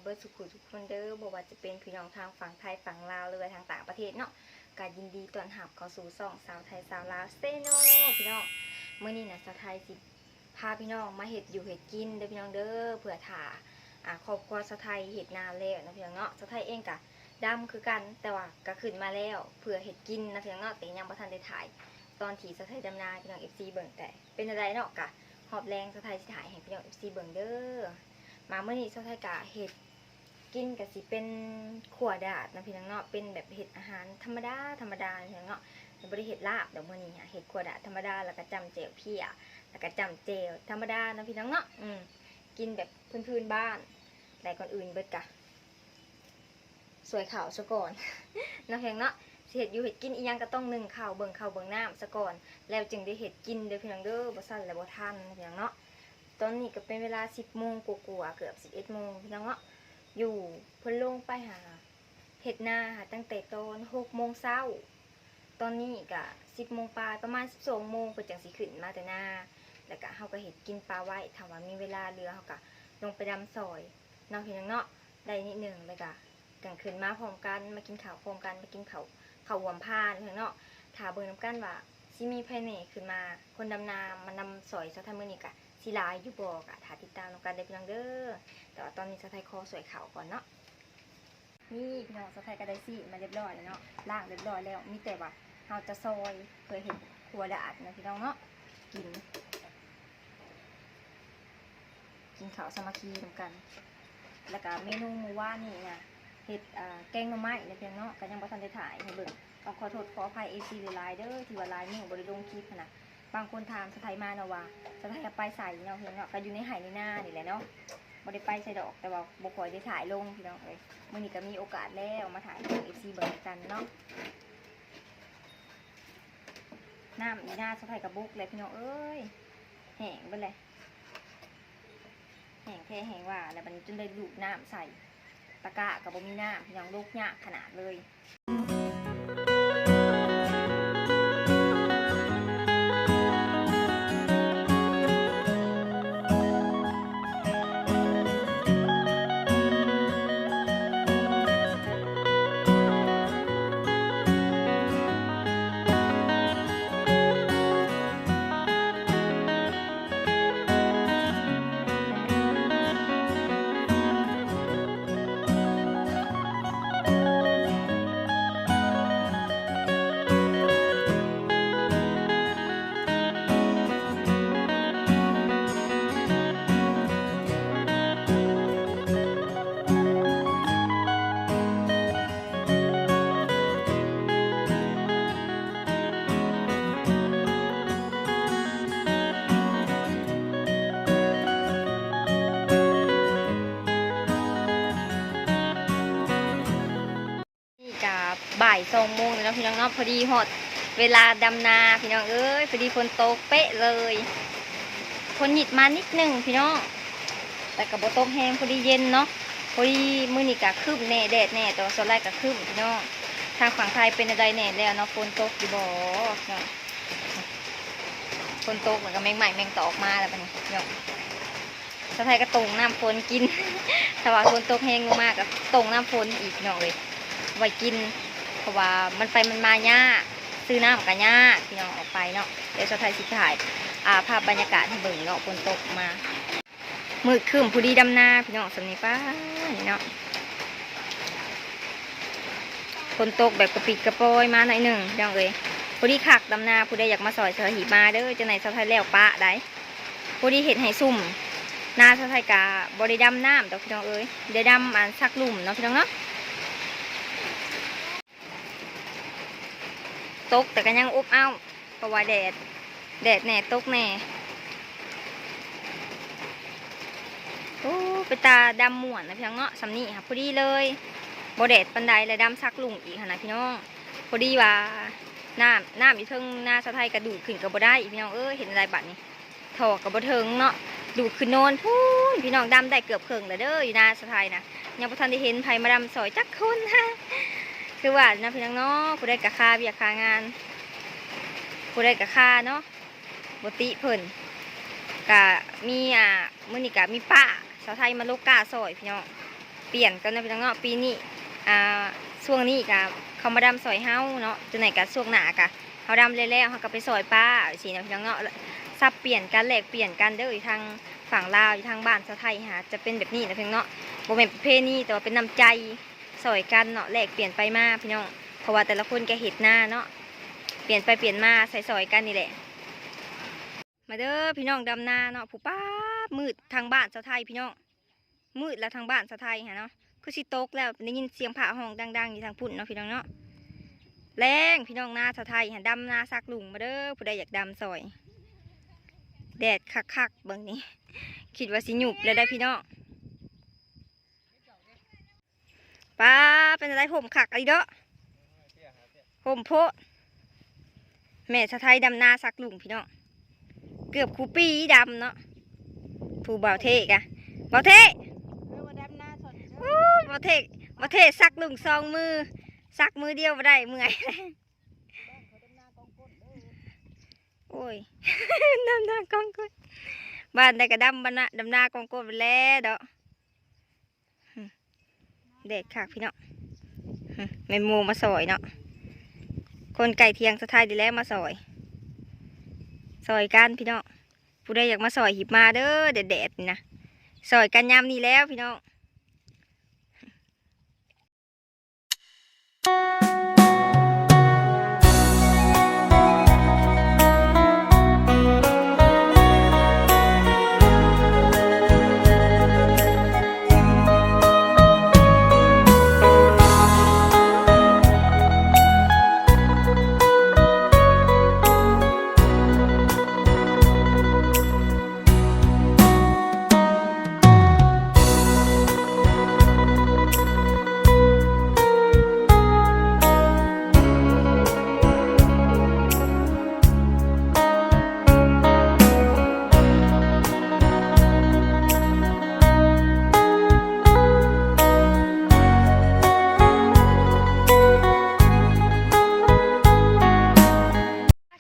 ເບິດສູ່ຜູ້ທຸກຄົນເດີ ບໍ່ວ່າຈະເປັນພີ່ນ້ອງທາງຝັ່ງໄທຝັ່ງລາວ ຫຼືວ່າທາງຕ່າງປະເທດເນາະ ກະຍິນດີຕ້ອນຮັບເຂົ້າສູ່ຊ່ອງສາວໄທສາວລາວເຊໂນ ພີ່ນ້ອງ. ມື້ນີ້ນະ ສາວໄທຊິພາພີ່ນ້ອງມາເຮັດຢູ່ເຮັດກິນເດີພີ່ນ້ອງເດີ ເພື່ອຖ້າ ອາ ຄອບຄົວສາວໄທເຮັດນາແລ້ວເນາະພີ່ນ້ອງເນາະ. ສາວໄທເອງກະດຳຄືກັນ ແຕ່ວ່າກະຂຶ້ນມາແລ້ວ ເພື່ອເຮັດກິນນະພີ່ນ້ອງເນາະ ແຕ່ຍັງບໍ່ທັນໄດ້ຖ່າຍຕອນທີ່ສາວໄທດຳນາໃຫ້ພີ່ນ້ອງເອັຟຊີເບິ່ງ ແຕ່ເປັນແນວໃດເນາະ ກະຮອບແລງສາວໄທຊິຖ່າຍໃຫ້ພີ່ນ້ອງເອັຟຊີເບິ່ງເດີ. ມາມື້ນີ້ສາວໄທກະເຮັດ ກິນກະຊິເປັນຂົ້ວດາດເນາະພີ່ນ້ອງເນາະ ເປັນແບບເຮັດອາຫານທຳມະດາ ທຳມະດາພີ່ນ້ອງເນາະ ບໍ່ໄດ້ເຮັດລາບດອກ. ມື້ນີ້ເຮັດຂົ້ວດາດທຳມະດາ ແລ້ວກະຈ້ຳແຈ່ວເພຍ ແລ້ວກະຈ້ຳແຈ່ວທຳມະດາເນາະພີ່ນ້ອງເນາະ ອືມ ກິນແບບພື້ນໆບ້ານ. ແຕ່ກ່ອນອື່ນເບິດກະ ສວຍເຂົ້າສາກ່ອນເນາະພີ່ນ້ອງເນາະ ຊິເຮັດຢູ່ເຮັດກິນອີ່ຫຍັງກະຕ້ອງໜຶ້ງເຂົ້າ ເບິ່ງເຂົ້າເບິ່ງນ້ຳສາກ່ອນ ແລ້ວຈຶ່ງໄດ້ເຮັດກິນເດີພີ່ນ້ອງເດີ ບໍ່ຊັ້ນແລ້ວບໍ່ທັນພີ່ນ້ອງເນາະ. ຕອນນີ້ກະເປັນເວລາສິບໂມງກວ່າໆ ເກືອບສິບເອັດໂມງພີ່ນ້ອງເນາະ ຢູ່ ເພິ່ນລົງໄປຫາເຮັດນາຫັ້ນຕັ້ງແຕ່ຕອນຫົກໂມງເຊົ້າ ຕອນນີ້ກະສິບໂມງປາຍ ປະມານສິບສອງໂມງເພິ່ນຈັ່ງຊິຂຶ້ນມາແຕ່ນາ ແລ້ວກະເຮົາກະເຮັດກິນປະໄວ້ ຖ້າວ່າມີເວລາເຫຼືອເຮົາກະລົງໄປດຳຊ່ອຍເນາະພີ່ນ້ອງເນາະ ໄດ້ນິດໜຶ່ງ ແລ້ວກະຈັ່ງຂຶ້ນມາພ້ອມກັນ ມາກິນເຂົ້າພ້ອມກັນ ມາກິນເຂົ້າ ເຂົ້າຮ່ວມພານພີ່ນ້ອງເນາະ. ຖ້າເບິ່ງນຳກັນວ່າ ຊິມີໃຜແດ່ຂຶ້ນມາ ຄົນດຳນາມານຳຊ່ອຍສາວໄທມື້ນີ້ກະຊິຫຼາຍຢູ່ບໍ່ ກະຖ້າຕິດຕາມນຳກັນເດີພີ່ນ້ອງເດີ. ແຕ່ວ່າຕອນນີ້ສາວໄທຂໍສວຍເຂົ້າກ່ອນເນາະ. ນີ້ພີ່ນ້ອງ ສາວໄທກະໄດ້ຊີ້ນມາຮຽບຮ້ອຍແລ້ວເນາະ ລ້າງຮຽບຮ້ອຍແລ້ວ ມີແຕ່ວ່າເຮົາຈະຊອຍເພື່ອເຮັດຂົ້ວດາດເນາະພີ່ນ້ອງເນາະ ກິນ ກິນເຂົ້າສາມັກຄີນຳກັນ. ແລ້ວກະເມນູມື້ວານນີ້ນະ ເຮັດ ອາ ແກງໜໍ່ໄມ້ນະພີ່ນ້ອງເນາະ ກະຍັງບໍ່ທັນໄດ້ຖ່າຍໃຫ້ເບິ່ງ ຕ້ອງຂໍໂທດຂໍອະໄພເອັຟຊີຫຼາຍໆເດີ ທີ່ວ່າຫຼາຍມື້ບໍ່ໄດ້ລົງຄລິບຫັ້ນນະ. ບາງຄົນຖາມສາວໄທມາເນາະວ່າ ສາວໄທໄປໃສເນາະພີ່ນ້ອງເນາະ ກະຢູ່ໃນໄຮ່ໃນນານີ້ແຫຼະເນາະ ບໍ່ໄດ້ໄປໃສດອກ ແຕ່ວ່າບໍ່ຄ່ອຍໄດ້ຖ່າຍລົງພີ່ນ້ອງເອີຍ. ມື້ນີ້ກະມີໂອກາດແລ້ວ ມາຖ່າຍໃຫ້ເອັຟຊີເບິ່ງນຳກັນເນາະ. ນ້ຳຢູ່ນາສາວໄທກະບົກແຫຼະພີ່ນ້ອງເອີຍ ແຫ້ງເບິດແຫຼະ ແຫ້ງແທ້ແຫ້ງວ່າ ແລ້ວບາດນີ້ຈົນໄດ້ດູດນ້ຳໃສ່ ຕະກ້າກະບໍ່ມີນ້ຳ ພີ່ນ້ອງ ດົກຍາກຂະໜາດເລີຍ. ນີ້ກະບ່າຍສອງໂມງແລ້ວເນາະພີ່ນ້ອງເນາະ ພໍດີຮອດເວລາດຳນາພີ່ນ້ອງເອີຍ ພໍດີຝົນຕົກເປະເລີຍ ຝົນຫຍິດມານິດໜຶ່ງພີ່ນ້ອງ ແຕ່ກະບໍ່ຕົກແຮງ ພໍດີເຢັນເນາະ ພໍດີມື້ນີ້ກະຄຶ້ມແດ່ແດດແດ່ ແຕ່ວ່າສ່ວນຫຼາຍກະຄຶ້ມພີ່ນ້ອງ. ທາງຝັ່ງໄທເປັນແນວໃດແດ່ແລ້ວເນາະ ຝົນຕົກຢູ່ບໍ່ເນາະ ຝົນຕົກແລ້ວກະແມງໄມ້ແມງຕອກມາແລ້ວບາດນີ້ເນາະ. ສາວໄທກະຕົ້ມນ້ຳຝົນກິນ ຖ້າວ່າຝົນຕົກແຮງລົງມາກະຕົ້ມນ້ຳຝົນອີກພີ່ນ້ອງເອີຍ ໄວ້ກິນ ເພາະວ່າມັນໄປມັນມາຍາກ ຊື້ນ້ຳກະຍາກພີ່ນ້ອງ ອອກໄປເນາະ. ດຽວສາວໄທຊິຖ່າຍ ອາ ພາບບັນຍາກາດໃຫ້ເບິ່ງເນາະ ຝົນຕົກມາ ມືດຄຶ້ມພໍດີດຳນາພີ່ນ້ອງ ສ່ຳນີ້ ປ້າ ນີ້ເນາະ ຝົນຕົກແບບກະປິດກະປອຍມາໜ້ອຍໜຶ່ງພີ່ນ້ອງເອີຍ ພໍດີຄັກດຳນາ. ຜູ້ໃດຢາກມາຊ່ອຍສາວໄທ ມາເດີ ຈັ່ງໃດສາວໄທແລ້ວປະໄດ໋ ພໍດີເຮັດໃຫ້ຊຸ່ມ. ນາສາວໄທກະບໍ່ໄດ້ດຳນ້ຳດອກພີ່ນ້ອງເອີຍ ໄດ້ດຳອັນສັກລຸ່ມເນາະພີ່ນ້ອງເນາະ. ຕົກແຕ່ກະຍັງອົບເອົ້າ ເພາະວ່າແດດ ແດດແດ່ຕົກແດ່. ໂອ້ ເປັນຕາດຳມ່ວນນະພີ່ນ້ອງເນາະ ສ່ຳນີ້ຫາພໍດີເລີຍ ບໍ່ແດດປານໃດ ແລະດຳສັກລຸ່ມອີກຫັ້ນນະພີ່ນ້ອງ. ພໍດີວ່ານ້ຳ ນ້ຳຢູ່ເທິງນາສາວໄທກະດູດຂຶ້ນກະບໍ່ໄດ້ພີ່ນ້ອງເອີຍ ເຮັດແນວໃດບາດນີ້. ທໍ່ກະບໍ່ເຖິງເນາະ ດູດຂຶ້ນໂນນພຸ້ນພີ່ນ້ອງ. ດຳໄດ້ເກືອບເຄິ່ງແລ້ວເດີ ຢູ່ນາສາວໄທນະ ຍັງບໍ່ທັນໄດ້ເຫັນໃຜມາດຳຊ່ອຍຈັກຄົນ. ຄືວ່ານະພີ່ນ້ອງເນາະ ຜູ້ໃດກະຄາວຽກຄາງານ ຜູ້ໃດກະຄາເນາະ ບໍ່ຕິເພິ່ນ. ກະມີ ອາ ມື້ນີ້ກະມີປ້າສາວໄທມາລົກກ້າຊ່ອຍພີ່ນ້ອງ. ປ່ຽນກັນເນາະພີ່ນ້ອງເນາະ. ປີນີ້ ອ່າ ຊ່ວງນີ້ກະເຂົາມາດຳຊ່ອຍເຮົາເນາະ, ຈັ່ງໃດກະຊ່ວງໜ້າກະເຮົາດຳແລ້ວໆ ເຮົາກະໄປຊ່ອຍປ້າຊີ້ນະພີ່ນ້ອງເນາະ. ສັບປ່ຽນກັນ ແລກປ່ຽນກັນເດີ ຢູ່ທາງຝັ່ງລາວ ຢູ່ທາງບ້ານສາວໄທຫັ້ນ ຈະເປັນແບບນີ້ນະພີ່ນ້ອງເນາະ. ບໍ່ແມ່ນປະເພນີ ແຕ່ວ່າເປັນນ້ຳໃຈຊ່ອຍກັນເນາະ ແລກປ່ຽນໄປມາພີ່ນ້ອງ, ເພາະວ່າແຕ່ລະຄົນກະເຮັດນາເນາະ ປ່ຽນໄປປ່ຽນມາ ໃຊ້ຊ່ອຍກັນນີ້ແຫຼະ. ມາເດີພີ່ນ້ອງ ດຳນາເນາະ. ຜູ້ ປາດ ມືດທາງບ້ານສາວໄທພີ່ນ້ອງ, ມືດແລ້ວທາງບ້ານສາວໄທຫັ້ນເນາະ. ຄືຊິຕົກແລ້ວ ໄດ້ຍິນສຽງຟ້າຮ້ອງດັງໆຢູ່ທາງພຸ້ນເນາະພີ່ນ້ອງເນາະ. ແລງພີ່ນ້ອງ ນາສາວໄທຫັ້ນ ດຳນາສັກລຸງ. ມາເດີ ຜູ້ໃດຢາກດຳຊ່ອຍ. ແດດຄັກໆ ເບິ່ງນີ້ ຄິດວ່າຊິຫຍຸບແລ້ວໄດ໋ພີ່ນ້ອງ. ປ້າ ເປັນຈັ່ງໃດ ຮົ່ມຄັກອີ່ຫຼີເນາະ ຮົ່ມໂພດ. ແມ່ສາວໄທດຳນາສັກລຸງພີ່ນ້ອງ ເກືອບຄູ່ປີດຳເນາະ. ຜູ້ບ່າວເທ່ກະ ບ່າວເທ່ ເອີ ມາດຳນາຊ່ອຍເດີ. ໂອ້ ບ່າວເທ່ ບ່າວເທ່ສັກລຸງສອງມື ສັກມືດຽວບໍ່ໄດ້ ເມື່ອຍ. ໂອ້ຍ ດຳນາກອງກ້ນ ບ້ານໃດກະດຳ ບ້ານນະ ດຳນາກອງກົ້ນແລ້ວເນາະ. ແດດຄັກພີ່ນ້ອງ. ແມ່ນໝູ່ມາຊ່ອຍເນາະ, ຄົນໃກ້ທຽງສາວໄທນີ້ແຫຼະມາຊ່ອຍ ຊ່ອຍກັນພີ່ນ້ອງ. ຜູ້ໃດຢາກມາຊ່ອຍ ຮີບມາເດີ ແດດໆນີ້ນະ ຊ່ອຍກັນຍາມນີ້ແລ້ວພີ່ນ້ອງ.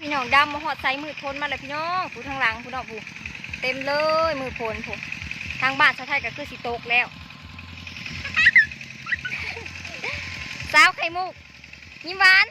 ພີ່ນ້ອງ ດຳມາຮອດໃສ ມືດພົ້ນມາແລ້ວພີ່ນ້ອງ. ຜູ້ທາງຫຼັງພຸ້ນເນາະ ຜູ້ເຕັມເລີຍ ມືດພົ້ນພຸ້ນ. ທາງບ້ານສາວໄທກະຄືຊິຕົກແລ້ວ. ສາວໄຂ່ມຸກ ຍິ້ມຫວານ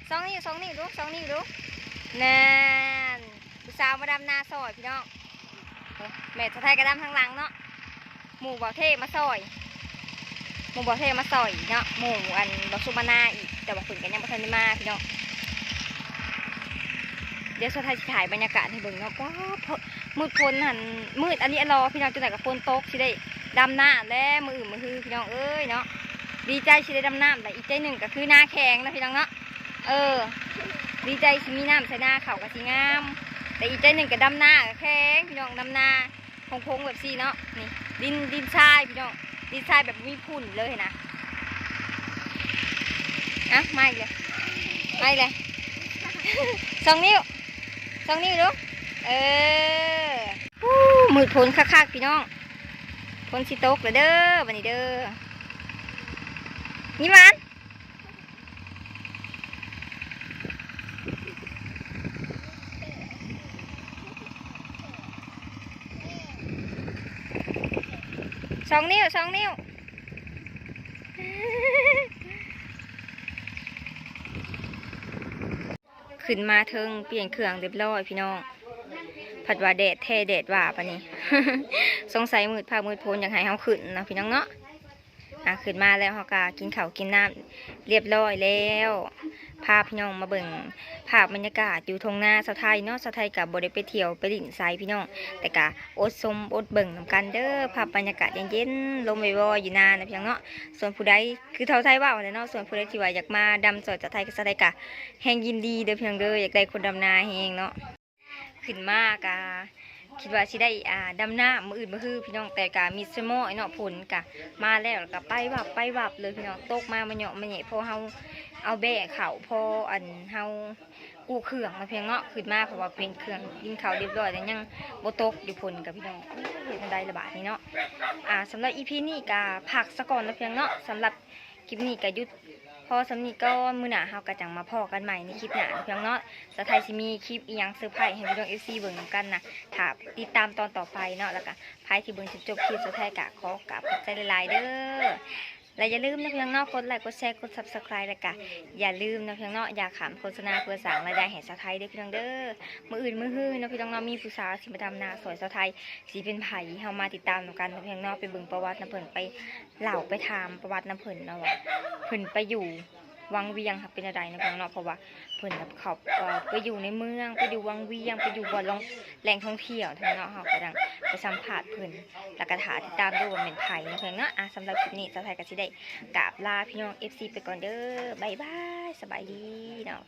ສອງນິ້ວ ສອງນິ້ວດູ ສອງນິ້ວດູ. ນັ້ນ ຜູ້ສາວມາດຳນາຊ່ອຍພີ່ນ້ອງ. ໂອ້ ແມ່ສາວໄທກະດຳທາງຫຼັງເນາະ. ໝູ່ບ່າວເທ່ມາຊ່ອຍ ໝູ່ບ່າວເທ່ມາຊ່ອຍເນາະ ໝູ່ອັນບ່າວສຸມມານາອີກ ແຕ່ວ່າເພິ່ນກະຍັງບໍ່ທັນໄດ້ມາພີ່ນ້ອງ. ດຽວສາວໄທຊິຖ່າຍບັນຍາກາດໃຫ້ເບິ່ງເນາະ. ປ້າ ມືດພົ້ນຫັ້ນ ມືດອີ່ຫຼີອີ່ຫຼໍພີ່ນ້ອງ. ຈັ່ງໃດກະຝົນຕົກ ຊິໄດ້ດຳນາແລ້ວ ມື້ອື່ນມື້ຮືພີ່ນ້ອງເອີຍເນາະ. ດີໃຈຊິໄດ້ດຳນ້ຳ ແລະ ອີກໃຈໜຶ່ງກະຄືນາແຂງເນາະພີ່ນ້ອງເນາະ. ເອີ ດີໃຈຊິມີນ້ຳໃສ່ນາ ເຂົ້າກະຊິງາມ ແຕ່ອີກໃຈໜຶ່ງກະດຳນາກະແຂງພີ່ນ້ອງ ດຳນາ ໂຄ້ງໆແບບຊີ້ເນາະ. ນີ້ ດິນ ດິນຊາຍພີ່ນ້ອງ ດິນຊາຍແບບບໍ່ມີຝຸ່ນເລີຍນະ. ອ່ະ ມາອີກແລ້ວ ມາອີກແລ້ວ. ສອງນິ້ວ ສອງນິ້ວດູ. ເອີ ໂອ້ ມືດຝົນຄັກໆພີ່ນ້ອງ. ຝົນຊິຕົກແລ້ວເດີ ບາດນີ້ເດີ. ຍິ້ມຫວານ ສອງນິ້ວ ສອງນິ້ວ. ຂຶ້ນມາເທິງ ປ່ຽນເຄື່ອງຮຽບຮ້ອຍພີ່ນ້ອງ. ພັດວ່າແດດແທ້ແດດວ່າປານນີ້ ສົງໄສມືດຟ້າມືດຝົນ ຢາກໃຫ້ເຮົາຂຶ້ນເນາະພີ່ນ້ອງເນາະ. ອ່າ ຂຶ້ນມາແລ້ວເຮົາກະກິນເຂົ້າກິນນ້ຳຮຽບຮ້ອຍແລ້ວ. ພາພີ່ນ້ອງມາເບິ່ງພາບບັນຍາກາດຢູ່ທົ່ງນາສາວໄທເນາະ. ສາວໄທກະບໍ່ໄດ້ໄປທ່ຽວໄປຫຼິ້ນໃສພີ່ນ້ອງ ແຕ່ກະອົດຊົມອົດເບິ່ງນຳກັນເດີ. ພາບບັນຍາກາດເຢັນໆ ລົມວອຍໆຢູ່ນານະພີ່ນ້ອງເນາະ. ສ່ວນຜູ້ໃດ ຄືເຖົ້າໄທເວົ້າຫັ້ນແຫຼະເນາະ ສ່ວນຜູ້ໃດທີ່ວ່າຢາກມາດຳຊ່ອຍສາວໄທ ກະສາວໄທກະແຮງຍິນດີເດີພີ່ນ້ອງເດີ. ຢາກໄດ້ຄົນດຳນາແຮງເນາະ. ຂຶ້ນມາກະຄິດວ່າຊິໄດ້ ອ່າ ດຳນ້ຳມື້ອື່ນມື້ຮືພີ່ນ້ອງ ແຕ່ກະມິດຊະມ້ອຍເນາະ. ຝົນກະມາແລ້ວ ແລ້ວກະໄປວັບໄປວັບເລີຍພີ່ນ້ອງ. ຕົກມາມະເຍາະມະແຍະ ພໍເຮົາເອົາແບກເຂົ້າ ພໍອັນເຮົາກູ້ເຄື່ອງເນາະພີ່ນ້ອງເນາະ. ຂຶ້ນມາເພາະວ່າປ່ຽນເຄື່ອງ ກິນເຂົ້າຮຽບຮ້ອຍແລ້ວ ຍັງບໍ່ຕົກຢູ່ ຝົນກະພີ່ນ້ອງ. ເຮັດແນວໃດລະບາດນີ້ເນາະ. ອ່າ ສຳລັບອີພີນີ້ກະພັກສາກ່ອນເນາະພີ່ນ້ອງເນາະ. ສຳລັບ ຄລິບນີ້ກໍຢຸດພໍສ່ຳນີ້ກ່ອນ ມື້ໜ້າເຮົາກໍຈັ່ງມາພໍ້ກັນໃໝ່ໃນຄລິບໜ້າເນາະ ພີ່ນ້ອງເນາະ. ສາວໄທຊິມີຄລິບອີ່ຫຍັງເຊີໄພຣສ໌ໃຫ້ພີ່ນ້ອງເອັຟຊີເບິ່ງນຳກັນນະ ຖ້າຕິດຕາມຕອນຕໍ່ໄປເນາະ. ແລ້ວກໍໃຜທີ່ເບິ່ງຈົນຈົບຄລິບ ສາວໄທກໍຂໍກາບຂອບໃຈຫຼາຍໆເດີ້ ແລະຢ່າລືມເນາະ ພີ່ນ້ອງເນາະ ກົດໄລ ກົດແຊ ກົດ Subscribe ແລ້ວກໍຢ່າລືມເນາະ ພີ່ນ້ອງເນາະ ຢ່າຂ້າມໂຄສະນາ ເພື່ອສ້າງລາຍໄດ້ໃຫ້ສາວໄທເດີ້ ພີ່ນ້ອງເດີ້. ມື້ອື່ນມື້ຮືເນາະ ພີ່ນ້ອງເນາະ ມີຜູ້ສາວຊິມາດຳນາຊ່ອຍສາວໄທ ຊິເປັນໃຜ ເຮົາມາຕິດຕາມນຳກັນເນາະ ພີ່ນ້ອງເນາະ. ໄປເບິ່ງປະຫວັດນຳເພິ່ນ ໄປເລົ່າໄປຖາມປະຫວັດນຳເພິ່ນເນາະ ວ່າເພິ່ນໄປຢູ່ວັງວຽງເປັນແນວໃດເນາະ ພີ່ນ້ອງເນາະ. ເພາະວ່າເພິ່ນນະເຂົາ ເອີ ໄປຢູ່ໃນເມືອງ ໄປຢູ່ວັງວຽງ ໄປຢູ່ບ່ອນ ແຫຼ່ງທ່ອງທ່ຽວເນາະ. ເຮົາກໍຕ້ອງໄປສຳພາດເພິ່ນ ແລ້ວກໍຖ້າຕິດຕາມເດີ້ວ່າແມ່ນໃຜເນາະ ພີ່ນ້ອງເນາະ. ອາ ສຳລັບຄລິບນີ້ ສາວໄທກໍຊິໄດ້ກາບລາພີ່ນ້ອງເອັຟຊີໄປກ່ອນເດີ້ ບາຍບາຍ ສະບາຍດີເນາະ.